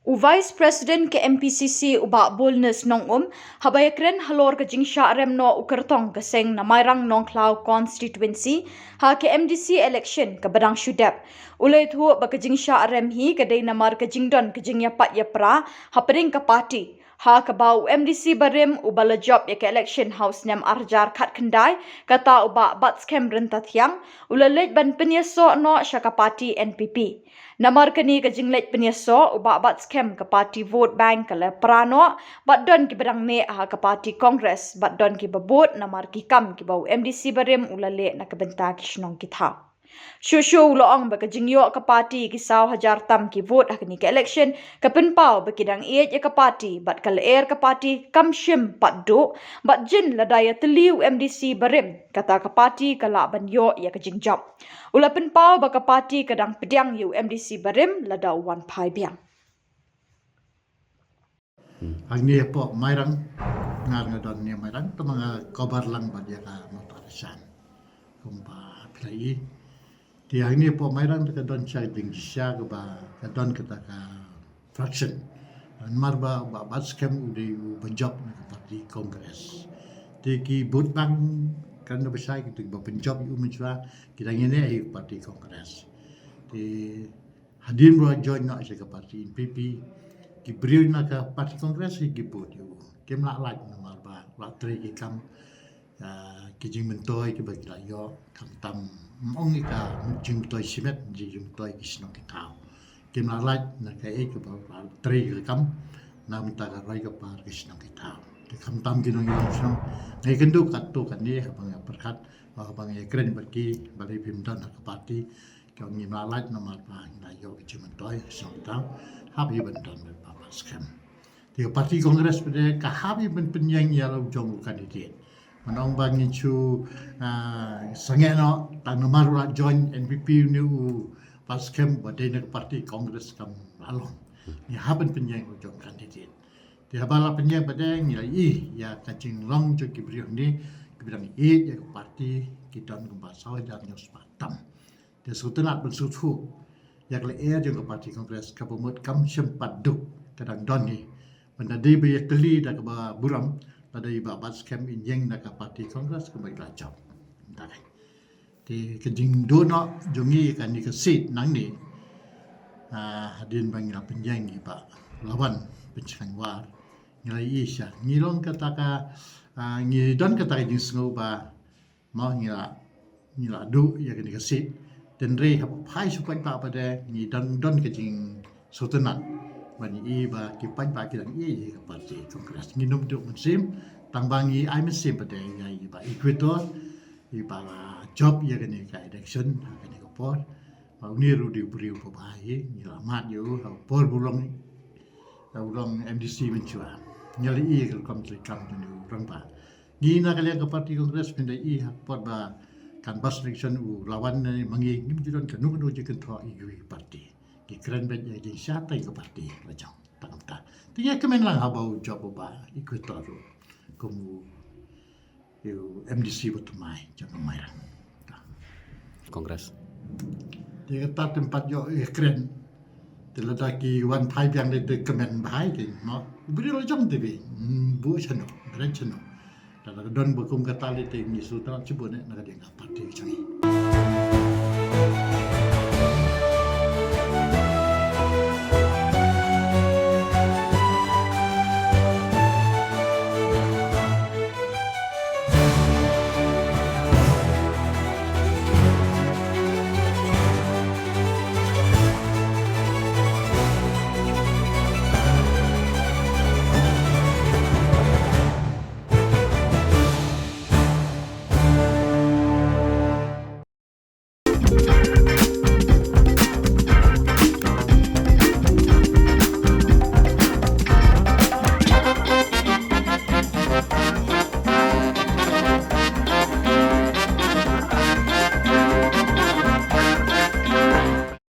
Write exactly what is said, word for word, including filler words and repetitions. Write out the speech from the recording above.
U Vice President ka M P C C u Bah Bolnes Nongum, haba ïakren halor ka jingshah rem noh u kyrtong ka seng na Mairang Nongkhlaw Constituency ha ka M D C election kaba dang shu dep, u la ïathuh ba ka jingshah rem hi ka dei namar ka jingdon ka jingïapat ïapra hapdeng ka party, ha kaba u M D C barim uba la jop ïa ka election ha u snem ar hajar khatkhyndai, kata u Bah Batskhem Ryntathiang, u la leit ban pynïasoh noh sha ka party N P P. Namar kane ka jingleit pynïasoh, u Bah Batskhem, ka party vote bank ka la pra noh bad don kiba dang neh ha ka party Congress bad don kiba bud namar ki kam kiba u M D C barim u la leh na ka bynta ki shnong ki thaw. Shuh shuh u la ong ba ka jingïoh ka party ki saw hajar tam ki vote ha kane ka election ka pynpaw ba ki dang ïeit ïa ka party bad ka lyer ka party kam shym pat duh, bad jin lada ïatylli u M D C barim, kata ka party ka lah ban ïoh ïa ka jingjop. U la pynpaw ba ka party ka dang pdiang ïa u M D C barim lada u wan phai biang. Hangne hapoh Mairang, nga nga don ne Mairang, tang ba nga cover lang bad ïa ka Mawthadraishan. Kumba phi la ïohi. Te hangne hapoh Mairang te ka don sha ka jingshisha kaba ka don kata ka fraction. Namar ba, ba Batskhem u dei uba jop na ka party Congress. Te ki vote bank kan da ba shai ki te ba pynjop ïa u mynshuwa ki dang ïa ne hi ka party Congress. Te hadien ba u la join noh sha ka party N P P, ki briew na ka party Congress hi ki vote ïa u. Kim lah lait namar ba u la trei ki kam, ah, ki jingmyntoi kiba ki la ïoh, khamtam, ym ong ïa ka jingmyntoi shimet, jingmyntoi ki shnong ki thaw. Kim lah lait na kaei kaba u la trei ki kam na ka bynta ka roi ka par ki shnong ki thaw. Te khamtam ki nongïalam shnong, nga ïakynduh katto katne haba nga pyrkhat, haba nga ïakren bad ki, balei phim don ha ka party, ki ong ngim lah lait namar ba ngi la ïoh ki jingmyntoi shnong ki thaw, hap hi ban don bad Bah Batskhem. Te ka party Congress pat de ka hap hi ban pynïeng ïa la u jong u candidate. Ngan ong ba ngin shu, ah, sangeh noh, tang namar u la join N P P une u Batskhem ba dei na ka party Congress kam lah long. Ngi hap ban pynïeng ïa u jong u candidate. Te haba la pynïeng pat de ngi la ïohi ïa ka jinglong jong ki briew hangne, kiba dang ïeit ïa ka party, ki don kumba saw hajar hynñiew spah tam. Te sngewtynnat ban sngewthuh ïa ka lyer jong ka party Congress kaba mut kam shym pat duh, ka dang don hi. Ban da dei ba ïatylli da kaba burom, lada i Bah Batskhem in ïeng na ka party Congress kaba i la jop. Te ka jingduh noh jong ngi kane ka seat nangne, ah, hadien ba ngi la pynïeng i Bah Lawan Pynshngaiñ War, ngi la ïohi sha, ngi long kata ka, ah, ngi don kata ka jingsngew ba ma ngi la, ngi la duh ïa kane ka seat. Hynrei haba phai sha u paidbah pat de ngi don, don ka jingsngewtynnat ba ngi i ba ki paidbah ki dang ïeit ïa ka party Congress. Ngim duh mynsiem, tang ba ngi ai mynsiem pat de ïa i Bah Equator, iba la jop ïa kane ka election ha kane ka por. Ba une ruh u dei u briew uba bha hi, ngi la mad ïa u ha u por ba u long, u long M D C mynshuwa. Ngi la ïohi ïa ka rukom treikam jong u rangbah. Ngi na ka liang ka party Congress phin da ïohi ha ka por ba canvass election u Lawan ne ma ngi, ngim ju don kano kano jingkynthoh ïa kiwei ki party. Ngi kren beit ïa ka jingshah teng ka party la jong. Tang kumta. Te ngi kmen lang haba u jop u Bah Equator ruh kum u, u M D C ba thymmai jong ka Mairang. Congress. Te kata te ym pat ïoh ïa kren. Te lada ki wan phai biang de te kmen bha ïa ki, no. U briew la jong te bi. Hmm, buh shano, kren shano. Lada ka don ba kum kata le te ngi shu tang shibun eh na ka liang ka party jong ngi.